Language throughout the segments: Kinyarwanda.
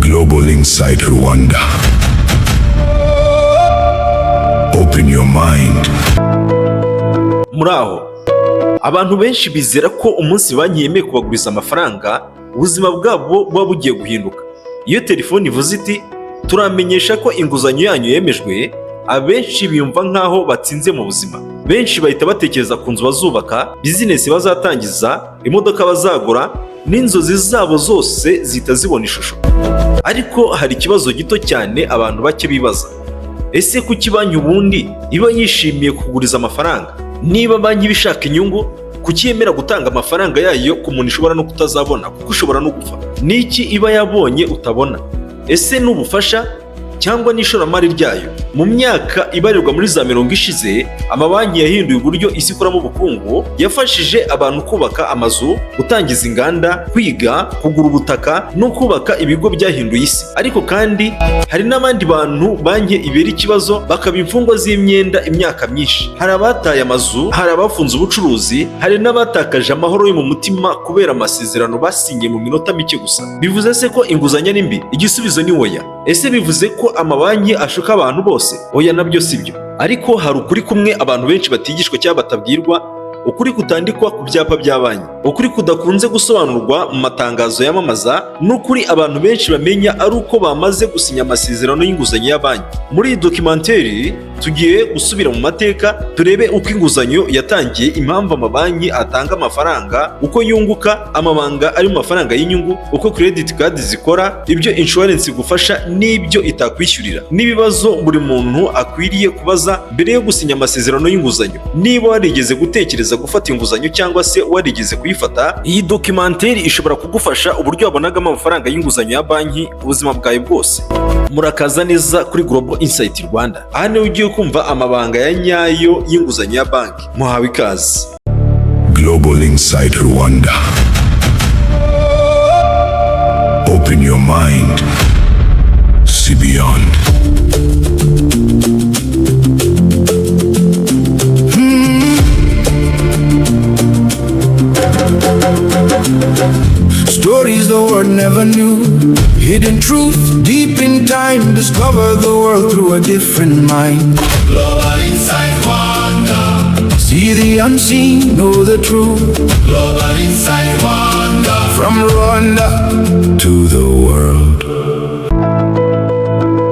Global Insight Rwanda. Open your mind. Muri aho, abantu benshi bizera ko umunsi banki yemeye kubaguriza amafaranga, ubuzima bwabo buba bugiye guhinduka. Iyo telefone ivuze iti "Turamenyesha ko inguzanyo yanyu yemejwe", abenshi biyumva nk'aho batsinze mu buzima. Benshi bahita batekereza ku nzu bazubaka, bizinesi bazatangiza, imodoka bazagura, n'inzozi zabo zose zihita zibona ishusho. Ariko hari ikibazo gito cyane abantu bake bibaza: ese kuki banki ubundi iba yishimiye kuguriza amafaranga? Niba banki iba ishaka inyungu, kuki yemera gutanga amafaranga yayo ku muntu ishobora no kutazabona, kuko ishobora no gupfa? Ni iki iba yabonye utabona? Ese ni ubufasha cyangwa n'ishoramari ryayo? Mu myaka ibarirwa muri za 40 ishize, amabanki yahinduye uburyo isi ikoramo ubukungu. Yafashije abantu kubaka amazu, gutangiza inganda, kwiga, kugura ubutaka no kubaka ibigo byahinduye isi. Ariko kandi hari n'abandi bantu banki ibera ikibazo, bakaba imfungwa z'imyenda imyaka myinshi. Hari abataye amazu, hari abafunze ubucuruzi, hari n'abatakaje amahoro yo mu mutima kubera amasezerano basinye mu minota mike gusa. Bivuze se ko inguzanyo ari mbi? Igisubizo ni oya. Ese bivuze ko amabanki ashuka abantu bose? Oya, nabyo si byo. Ariko hari ukuri kumwe abantu benshi batigishwa cyangwa batabwirwa, ukuri kutandikwa ku byapa bya banki, ukuri kudakunze gusobanurwa mu matangazo yamamaza, n'ukuri abantu benshi bamenya ari uko bamaze gusinya amasezerano y'inguzanyo ya banki. Muri iyi documentary tugiye gusubira mu mateka, turebe uko inguzanyo yatangiye, impamvu amabanki atanga amafaranga, uko yunguka, amabanga ari mu mafaranga y'inyungu, uko credit card zikora, ibyo insurance igufasha n'ibyo itakwishyurira, n'ibibazo buri muntu akwiriye kubaza mbere yo gusinya amasezerano y'inguzanyo. Niba warigeze gutekereza gufata inguzanyo cyangwa se warigeze kuyifata, iyi documentary ishobora kugufasha uburyo wabonagamo amafaranga y'inguzanyo ya banki ubuzima bwawe bwose. Murakaza neza kuri Global Insight Rwanda. Aha niho ugiye kumva amabanga ya nyayo y'inguzanyo ya banki. Muhawe ikaze. Global Insight Rwanda. Open your mind. See beyond. Stories the world never knew. Hidden truth deep in time. Discover the world through a different mind. Global Insight Rwanda. See the unseen, know the truth. Global Insight Rwanda. From Rwanda To the world.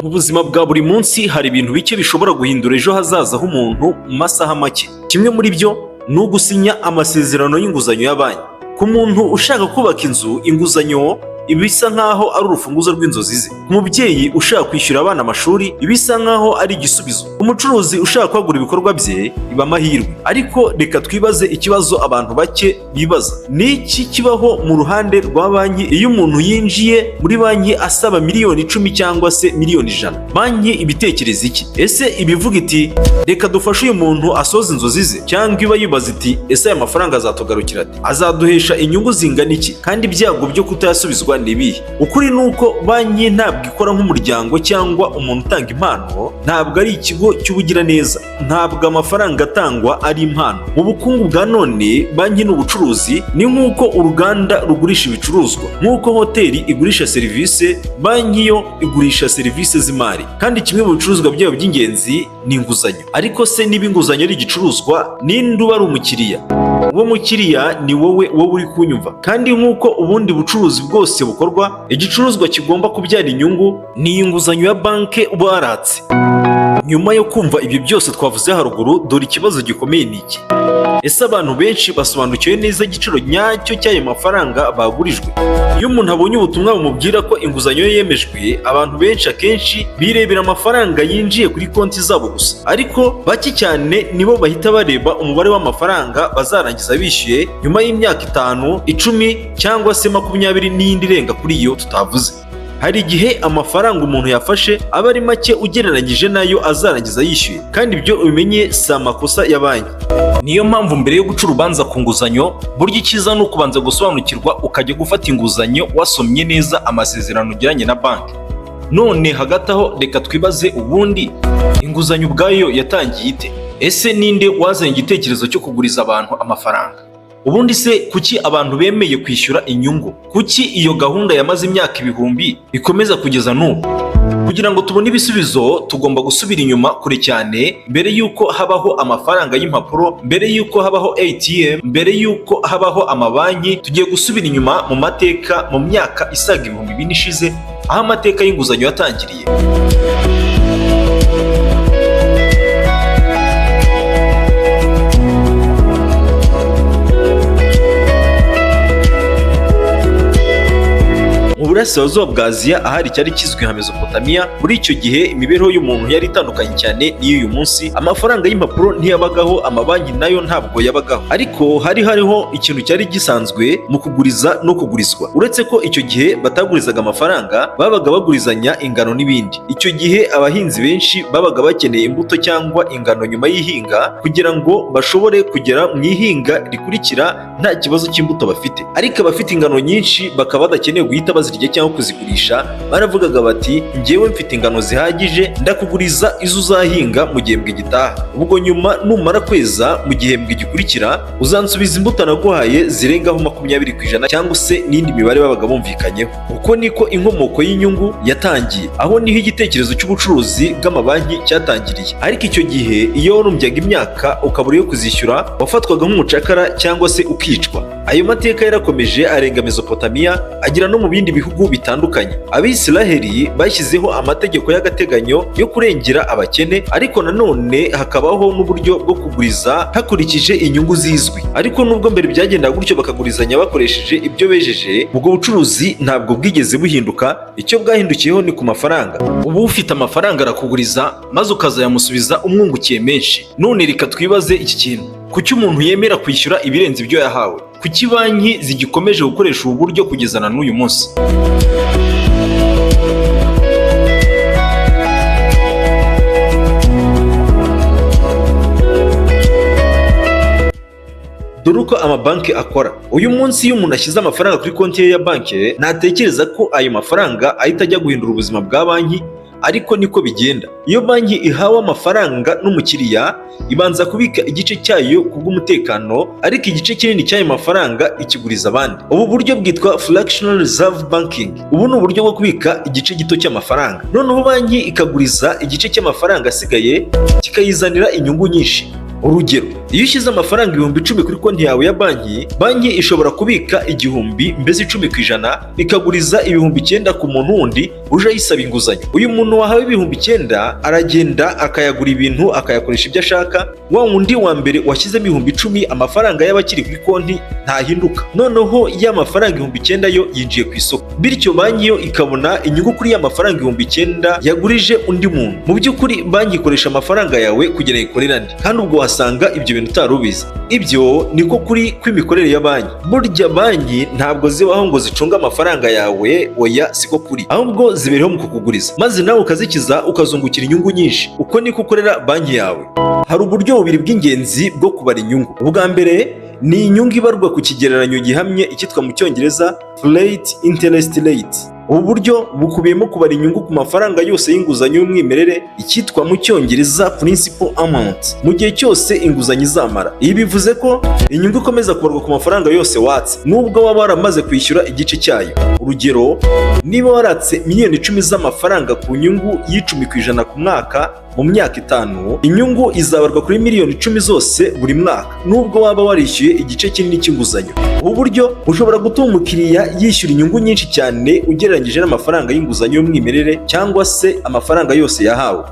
Mu buzima bwa buri munsi hari ibintu bike bishobora guhindura ejo hazaza h'umuntu mu masaha make. Kimwe muri byo ni ugusinya amasezerano y'inguzanyo ya banki. Ku muntu ushaka kubaka inzu, inguzanyo iba isa nkaho ari urufunguzo rw'inzozi ze. Ku mubyeyi ushaka kwishyura abana amashuri, iba isa nkaho ari igisubizo. Umucuruzi ushaka kwagura ibikorwa bye, iba amahirwe. Ariko reka twibaze ikibazo abantu bake bibaza: ni iki kibaho mu ruhande rwa banki iyo umuntu yinjiye muri banki asaba miliyoni 10 cyangwa se miliyoni 100? Banki ibitekereza iki? Ese ibivuga iti "Reka dufashe uyu muntu asoze inzozi ze", cyangwa iba yibaza iti "Ese aya mafaranga azatugarukira ate? Azaduhesha inyungu zingana iki? Kandi ibyago byo kutayasubizwa ni ibihe?" Ukuri ni uko banki ntabwo ikora nk'umuryango cyangwa umuntu utanga impano. Ntabwo ari ikigo cy'ubugiraneza, ntabwo amafaranga atangwa ari impano. Mu bukungu bwa none, banki ni ubucuruzi. Ni nk'uko uruganda rugurisha ibicuruzwa, nk'uko hoteli igurisha serivisi, banki yo igurisha serivisi z'imari, kandi kimwe mu bicuruzwa byayo by'ingenzi ni inguzanyo. Ariko se niba inguzanyo ari igicuruzwa, ninde uba ari umukiriya? Uwo mukiriya ni wowe, wowe uri kunyumva. Kandi nk'uko ubundi bucuruzi bwose bukorwa, igicuruzwa kigomba kubyara inyungu. Ni inguzanyo ya banki uba waratse. Nyuma yo kumva ibyo byose twavuze haruguru, dore ikibazo gikomeye ni iki: ese abantu benshi basobanukiwe neza igiciro nyacyo cy'ayo mafaranga bagurijwe? Iyo umuntu abonye ubutumwa bumubwira ko inguzanyo ye yemejwe, abantu benshi akenshi birebera amafaranga yinjiye kuri konti zabo gusa. Ariko bake cyane nibo bahita bareba umubare w'amafaranga bazarangiza bishyuye nyuma y'imyaka 5, 10 cyangwa se 20 n'iyindi irenga kuri iyo tutavuze. Hari igihe amafaranga umuntu yafashe aba ari make ugereranyije n'ayo azarangiza yishyuye, kandi ibyo ubimenye si amakosa ya banki. Niyo mpamvu mbere yo guca urubanza ku nguzanyo, burya icyiza ni ukubanza gusobanukirwa, ukajya gufata inguzanyo wasomye neza amasezerano ugiranye na banki. None hagati aho reka twibaze: ubundi inguzanyo ubwayo yatangiye ite? Ese ninde wazanye igitekerezo cyo kuguriza abantu amafaranga? Ubundi se kuki abantu bemeye kwishyura inyungu? Kuki iyo gahunda yamaze imyaka ibihumbi ikomeza kugeza n'ubu? Kugira ngo tubone ibisubizo, tugomba gusubira inyuma kure cyane, mbere y'uko habaho amafaranga y'impapuro, mbere y'uko habaho ATM, mbere y'uko habaho amabanki. Tugiye gusubira inyuma mu mateka, mu myaka isaga 4000 ishize, aho amateka y'inguzanyo yatangiriye. Mu burasirazuba bwa Aziya, ahari cyari kizwi nka Mesopotamiya, muri icyo gihe imibereho y'umuntu yari itandukanye cyane n'iy'uyu munsi. Amafaranga y'impapuro ntiyabagaho, amabanki nayo ntabwo yabagaho, ariko hari hariho ikintu cyari gisanzwe mu kuguriza no kugurizwa. Uretse ko icyo gihe batagurizaga amafaranga, babaga bagurizanya ingano n'ibindi. Icyo gihe abahinzi benshi babaga bakeneye imbuto cyangwa ingano nyuma y'ihinga, kugira ngo bashobore kugera mu ihinga rikurikira nta kibazo cy'imbuto bafite. Ariko abafite ingano nyinshi bakaba badakeneye guhita bazirya cyangwa kuzigurisha, baravugaga bati: "Njyewe mfite ingano zihagije, ndakuguriza izo uzahinga mu gihembwe gitaha. Ubwo nyuma numara kweza mu gihembwe gikurikira, uzansubiza imbuto naguhaye zirengaho 20%," cyangwa se n'indi mibare babaga bumvikanyeho. Uko niko inkomoko y'inyungu yatangiye. Aho niho igitekerezo cy'ubucuruzi bw'amabanki cyatangiriye. Ariko icyo gihe iyo warumbyaga imyaka ukabura iyo kuzishyura, wafatwaga nk'umucakara cyangwa se ukicwa. Ayo mateka yarakomeje arenga Mesopotamiya, agera no mu bindi bihugu bitandukanye. Abisiraheli bashyizeho amategeko y'agateganyo yo kurengera abakene, ariko nanone hakabaho n'uburyo bwo kuguriza hakurikije inyungu zizwi. Ariko nubwo mbere byagendaga gutyo, bakagurizanya bakoresheje ibyo bejeje, ubwo bucuruzi ntabwo bwigeze buhinduka. Icyo bwahindukiyeho ni ku mafaranga. Ubu ufite amafaranga arakuguriza, maze ukazayamusubiza umwungukiye menshi. None reka twibaze iki kintu: kuki umuntu yemera kwishyura ibirenze ibyo yahawe? Kuki banki zigikomeje gukoresha ubu buryo kugeza na n'uyu munsi? Dore uko amabanki akora uyu munsi. Iyo umuntu ashyize amafaranga kuri konti ye ya banki, ntatekereza ko ayo mafaranga ahita ajya guhindura ubuzima bwa banki, ariko niko bigenda. Iyo banki ihawe amafaranga n'umukiriya, ibanza kubika igice cyayo ku bw'umutekano, ariko igice kinini cy'ayo mafaranga ikiguriza abandi. Ubu buryo bwitwa fractional reserve banking. Ubu ni uburyo bwo kubika igice gito cy'amafaranga, noneho banki ikaguriza igice cy'amafaranga asigaye, kikayizanira inyungu nyinshi. Urugero, iyo ushyize amafaranga 10,000 kuri konti yawe ya banki, banki ishobora kubika 1,000, mbese 10%, ikaguriza 9,000 ku muntu wundi uje ayisaba inguzanyo. Uyu muntu wahawe 9,000 aragenda akayagura ibintu, akayakoresha ibyo ashaka. Wa wundi wa mbere washyizemo 10,000, amafaranga y'aba akiri kuri konti ntahinduka. Noneho ya mafaranga 9,000 yo yinjiye ku isoko, bityo banki yo ikabona inyungu kuri ya mafaranga 9,000 yagurije undi muntu. Mu by'ukuri banki ikoresha amafaranga yawe kugira ngo ikorere andi, kandi ubwo wasanga ibyo bintu utari ubizi. Ibyo niko kuri kw'imikorere ya banki. Burya banki ntabwo zibaho ngo zicunge amafaranga yawe, oya, siko kuri. Ahubwo zibereho mu kukuguriza, maze nawe ukazikiza, ukazungukira inyungu nyinshi. Uko niko ukorera banki yawe. Hari uburyo bubiri bw'ingenzi bwo kubara inyungu. Ubwa mbere ni inyungu ibarwa ku kigereranyo gihamye, icyitwa mu Cyongereza flat interest rate. Ubu buryo bukubiyemo kubara inyungu ku mafaranga yose y'inguzanyo y'umwimerere, icyitwa mu Cyongereza principal amount, mu gihe cyose inguzanyo izamara. Ibi bivuze ko inyungu ikomeza kubarwa ku mafaranga yose watse, nubwo waba waramaze kwishyura igice cyayo. Urugero, niba waratse miliyoni 10 z'amafaranga ku nyungu y'10% ku mwaka mu myaka 5, inyungu izabarwa kuri miliyoni 10 zose buri mwaka, nubwo waba warishyuye igice kinini cy'inguzanyo. Ubu buryo bushobora gutuma umukiriya yishyura inyungu nyinshi cyane ugereranyije n'amafaranga y'inguzanyo y'umwimerere cyangwa se amafaranga yose yahawe.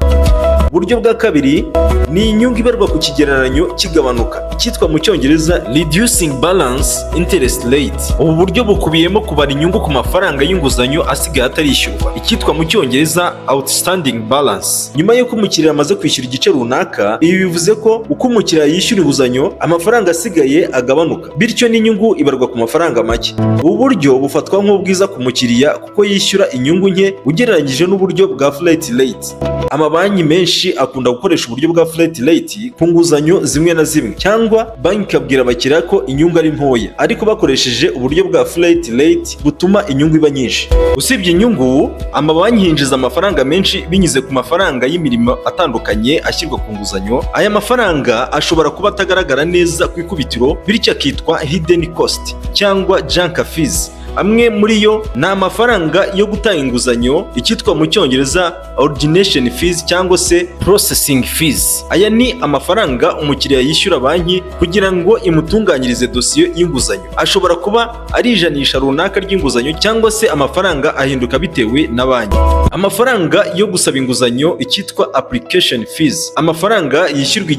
Uburyo bwa kabiri ni inyungu ibarwa ku kigereranyo kigabanuka, icyitwa mu Cyongereza reducing balance interest rate. Ubu buryo bukubiyemo kubara inyungu ku mafaranga y'inguzanyo asigaye atarishyurwa, icyitwa mu Cyongereza outstanding balance, nyuma y'uko umukiriya amaze kwishyura igice runaka. Ibi bivuze ko uko umukiriya yishyura inguzanyo, amafaranga asigaye agabanuka, bityo n'inyungu ibarwa ku mafaranga make. Ubu buryo bufatwa nk'ubwiza ku mukiriya kuko yishyura inyungu nke ugereranyije n'uburyo bwa flat rate. Amabanki menshi menshi akunda gukoresha uburyo bwa flat rate ku nguzanyo zimwe na zimwe, cyangwa banki ikabwira abakiriya ko inyungu ari ntoya, ariko bakoresheje uburyo bwa flat rate butuma inyungu iba nyinshi. Usibye inyungu, amabanki yinjiza amafaranga menshi binyuze ku mafaranga y'imirimo atandukanye ashyirwa ku nguzanyo. Aya mafaranga ashobora kuba atagaragara neza ku ikubitiro, bityo akitwa hidden cost cyangwa junk fees. Amwe muri yo ni amafaranga yo gutanga inguzanyo, icyitwa mu Cyongereza origination fees cyangwa se processing fees. Aya ni amafaranga umukiriya yishyura banki kugira ngo imutunganyirize dosiye y'inguzanyo. Ashobora kuba ari ijanisha runaka ry'inguzanyo cyangwa se amafaranga ahinduka bitewe na banki. Amafaranga yo gusaba inguzanyo, icyitwa application fees, amafaranga yishyurwa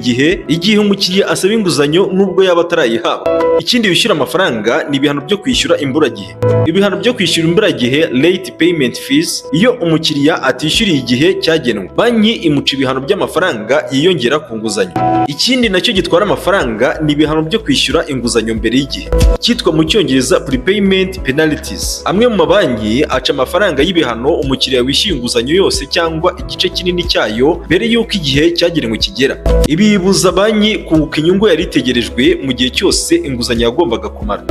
igihe umukiriya asaba inguzanyo nubwo yaba atarayihabwa. Ikindi wishyura amafaranga ni ibihano byo kwishyura imburagihe. Ibihano byo kwishyura imburagihe, late payment fees: iyo umukiriya atishyuriye igihe cyagenwe, banki imuca ibihano by'amafaranga yiyongera ku nguzanyo. Ikindi nacyo gitwara amafaranga ni ibihano byo kwishyura inguzanyo mbere y'igihe, cyitwa mu Cyongereza prepayment penalties. Amwe mu mabanki aca amafaranga y'ibihano umukiriya wishyuye inguzanyo yose cyangwa igice kinini cyayo mbere y'uko igihe cyagenwe kigera. Ibi bibuza banki kunguka inyungu yari itegerejwe mu gihe cyose inguzanyo yagombaga kumara.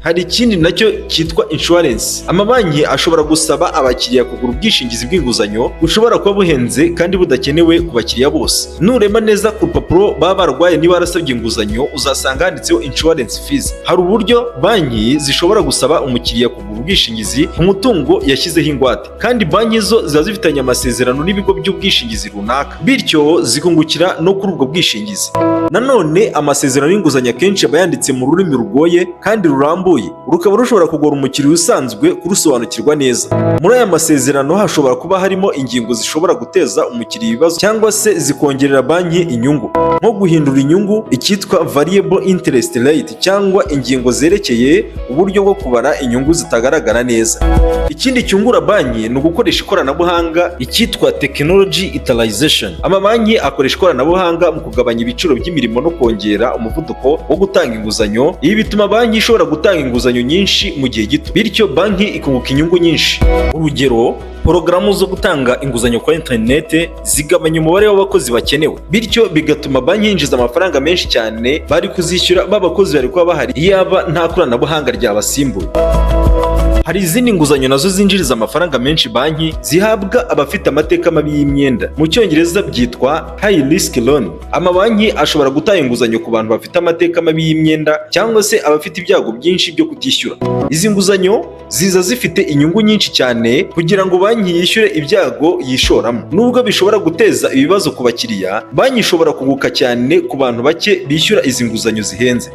Hari ikindi nacyo cyitwa insurance. Amabanki ashobora gusaba abakiriya kugura ubwishingizi bw'inguzanyo bushobora kuba buhenze kandi budakenewe ku bakiriya bose. Nureba neza ku rupapuro baba barwaye niba warasabye inguzanyo, uzasanga handitseho insurance fees. Hari uburyo banki zishobora gusaba umukiriya kugura ubwishingizi ku mutungo yashyizeho ingwate, kandi banki zo ziba zifitanye amasezerano n'ibigo by'ubwishingizi runaka, bityo zikungukira no kuri ubwo bwishingizi. Nanone amasezerano y'inguzanyo akenshi aba yanditse mu rurimi rugoye kandi rurambuye, rukaba rushobora kugora umukiriya usanzwe kurusobanukirwa neza. Muri aya masezerano hashobora kuba harimo ingingo zishobora guteza umukiriya ibibazo cyangwa se zikongerera banki inyungu, nko guhindura inyungu, icyitwa variable interest rate, cyangwa ingingo zerekeye uburyo bwo kubara inyungu zitagaragara neza. Ikindi cyungura banki ni ugukoresha ikoranabuhanga, icyitwa technology utilization. Amabanki akoresha ikoranabuhanga mu kugabanya ibiciro by'imirimo no kongera umuvuduko wo gutanga inguzanyo. Ibi bituma banki ishobora gutanga inguzanyo nyinshi mu gihe gito, bityo banki ikunguka inyungu nyinshi. Urugero, porogaramu zo gutanga inguzanyo kuri interinete zigabanya umubare w'abakozi bakenewe, bityo bigatuma banki yinjiza amafaranga menshi cyane bari kuzishyura b'abakozi bari kuba bahari iyaba nta koranabuhanga ryabasimbuye. Hari izindi nguzanyo nazo zinjiriza amafaranga menshi banki, zihabwa abafite amateka mabi y'imyenda. Mu Cyongereza byitwa high risk loan. Amabanki ashobora gutanga inguzanyo ku bantu bafite amateka mabi y'imyenda cyangwa se abafite ibyago byinshi byo kutishyura. Izi nguzanyo ziza zifite inyungu nyinshi cyane kugira ngo banki yishyure ibyago yishoramo. Nubwo bishobora guteza ibibazo ku bakiriya, banki ishobora kunguka cyane ku bantu bake bishyura izi nguzanyo zihenze.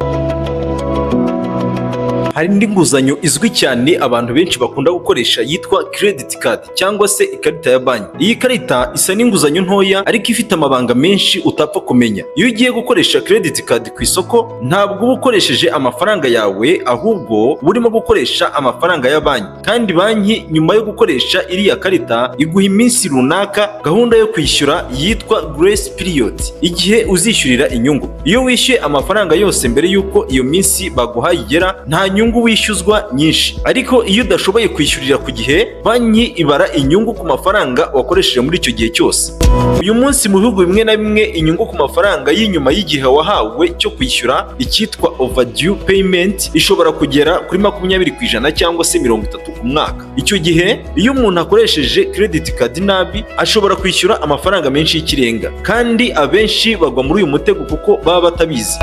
Hari indi nguzanyo izwi cyane abantu benshi bakunda gukoresha yitwa credit card cyangwa se ikarita ya banki. Iyi karita isa n'inguzanyo ntoya, ariko ifite amabanga menshi utapfa kumenya. Iyo ugiye gukoresha credit card ku isoko, ntabwo uba ukoresheje amafaranga yawe, ahubwo uba urimo gukoresha amafaranga ya banki. Kandi banki nyuma yo gukoresha iriya karita iguha iminsi runaka, gahunda yo kwishyura yitwa grace period, igihe uzishyurira inyungu. Iyo wishyuye amafaranga yose mbere y'uko iyo minsi baguhaye igera, nta nyungu wishyuzwa nyinshi. Ariko iyo udashoboye kwishyurira ku gihe, banki ibara inyungu ku mafaranga wakoresheje muri icyo gihe cyose. Uyu munsi mu bihugu bimwe na bimwe, inyungu ku mafaranga y'inyuma y'igihe wahawe cyo kwishyura, icyitwa overdue payment, ishobora kugera kuri 20% cyangwa se 30 ku mwaka. Icyo gihe iyo umuntu akoresheje credit card nabi, ashobora kwishyura amafaranga menshi y'ikirenga, kandi abenshi bagwa muri uyu mutego kuko baba batabizi.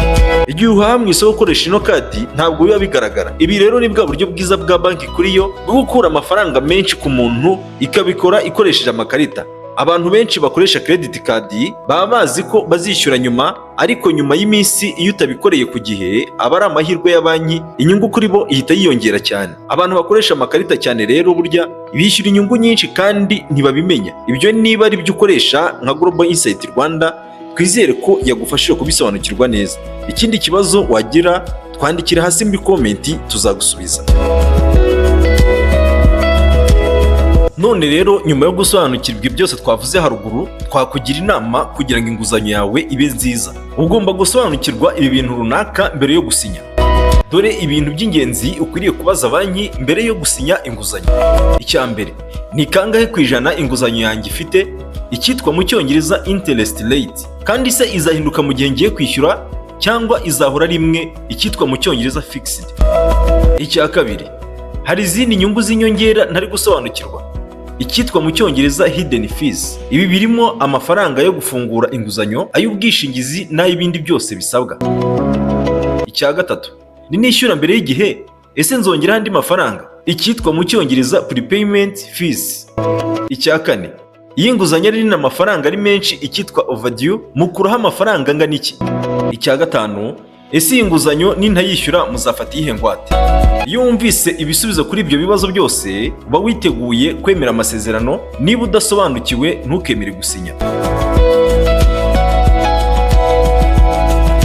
Igihe uhaha mu isoko ukoresha ino kadi, ntabwo biba bigaragara. Ibi rero ni bwa buryo bwiza bwa banki kuri yo bwo gukura amafaranga menshi ku muntu, ikabikora ikoresheje amakarita. Abantu benshi bakoresha credit card baba bazi ko bazishyura nyuma, ariko nyuma y'iminsi iyo utabikoreye ku gihe, aba ari amahirwe ya banki, inyungu kuri bo ihita yiyongera cyane. Abantu bakoresha amakarita cyane rero burya bishyura inyungu nyinshi kandi ntibabimenya. Ibyo niba ari byo ukoresha, nka Global Insight Rwanda twizere ko yagufashije kubisobanukirwa neza. Ikindi kibazo wagira, twandikira hasi muri comment, tuzagusubiza. None rero, nyuma yo gusobanukirwa ibyo byose twavuze haruguru, twakugira inama kugira ngo inguzanyo yawe ibe nziza. Ugomba gusobanukirwa ibi bintu runaka mbere yo gusinya. Dore ibintu by'ingenzi ukwiriye kubaza banki mbere yo gusinya inguzanyo. Icya mbere, ni kangahe ku ijana inguzanyo yanjye ifite, icyitwa mu Cyongereza interest rate? Kandi se izahinduka mu gihe ngiye kwishyura, cyangwa izahora rimwe, icyitwa mu Cyongereza fixed? Icya kabiri, hari izindi nyungu z'inyongera ntari gusobanukirwa, icyitwa mu Cyongereza hidden fees? Ibi birimo amafaranga yo gufungura inguzanyo, ay'ubwishingizi n'ay'ibindi byose bisabwa. Icya gatatu, ni nishyura mbere y'igihe, ese nzongeraho andi mafaranga, icyitwa mu Cyongereza prepayment fees? Icya kane, iyo inguzanyo ari nini, amafaranga ari menshi, icyitwa overdue, mukuraho amafaranga angana iki? Icya gatanu, ese iyi nguzanyo nintayishyura muzafata iyihe ngwate? Iyo wumvise ibisubizo kuri ibyo bibazo byose, uba witeguye kwemera amasezerano. Niba udasobanukiwe, ntukemere gusinya.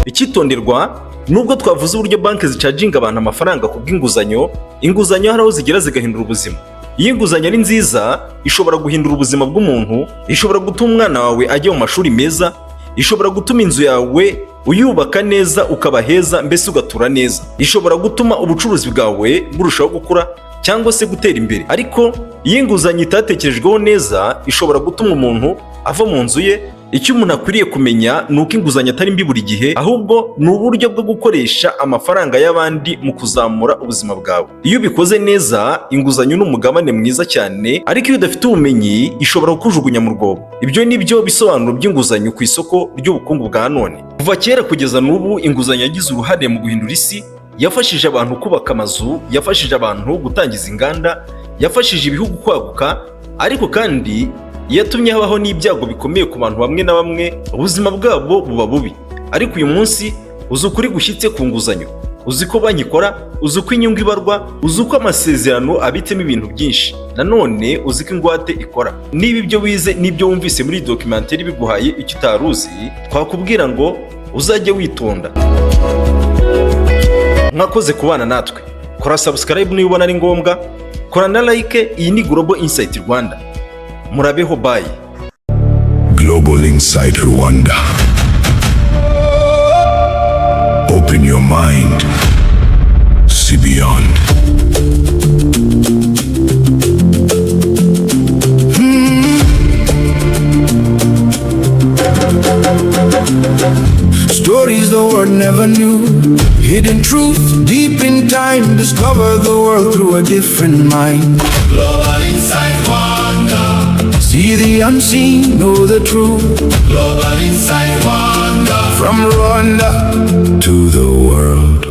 Icyitonderwa: nubwo twavuze uburyo banki zicharginga abantu amafaranga ku bw'inguzanyo, inguzanyo hari aho zigera zigahindura ubuzima. Iyo inguzanyo ari nziza, ishobora guhindura ubuzima bw'umuntu. Ishobora gutuma umwana wawe ajya mu mashuri meza, ishobora gutuma inzu yawe uyubaka neza, ukaba heza, mbese ugatura neza. Ishobora gutuma ubucuruzi bwawe burushaho gukura cyangwa se gutera imbere. Ariko iyo inguzanyo itatekerejweho neza, ishobora gutuma umuntu ava mu nzu ye. Icyo umuntu akwiriye kumenya ni uko inguzanyo atari mbi buri gihe, ahubwo ni uburyo bwo gukoresha amafaranga y'abandi mu kuzamura ubuzima bwawe. Iyo ubikoze neza, inguzanyo ni umugabane mwiza cyane, ariko iyo udafite ubumenyi, ishobora kukujugunya mu rwobo. Ibyo ni byo bisobanuro by'inguzanyo ku isoko ry'ubukungu bwa none. Kuva kera kugeza n'ubu, inguzanyo yagize uruhare mu guhindura isi. Yafashije abantu kubaka amazu, yafashije abantu gutangiza inganda, yafashije ibihugu kwaguka, ariko kandi yatumye habaho n'ibyago bikomeye ku bantu bamwe na bamwe, ubuzima bwabo buba bubi. Ariko uyu munsi uzi ukuri gushyitse ku nguzanyo, uzi ko banki ikora, uzi uko inyungu ibarwa, uzi uko amasezerano abitsemo ibintu byinshi, nanone uzi ko ingwate ikora. Niba ibyo wize n'ibyo wumvise muri iyi documentary biguhaye icyo utari uzi, twakubwira ngo uzajye witonda. Mwakoze kubana natwe. Kora subscribe niba ubona ari ngombwa, kora na like. Iyi ni Global Insight Rwanda. Murabeho, bye. Global Insight Rwanda. Open your mind. See beyond. Stories the world never knew. Hidden truth deep in time. Discover the world through a different mind. Global Insight Rwanda. See the unseen, know the truth. Global Insight Rwanda. From Rwanda To the world.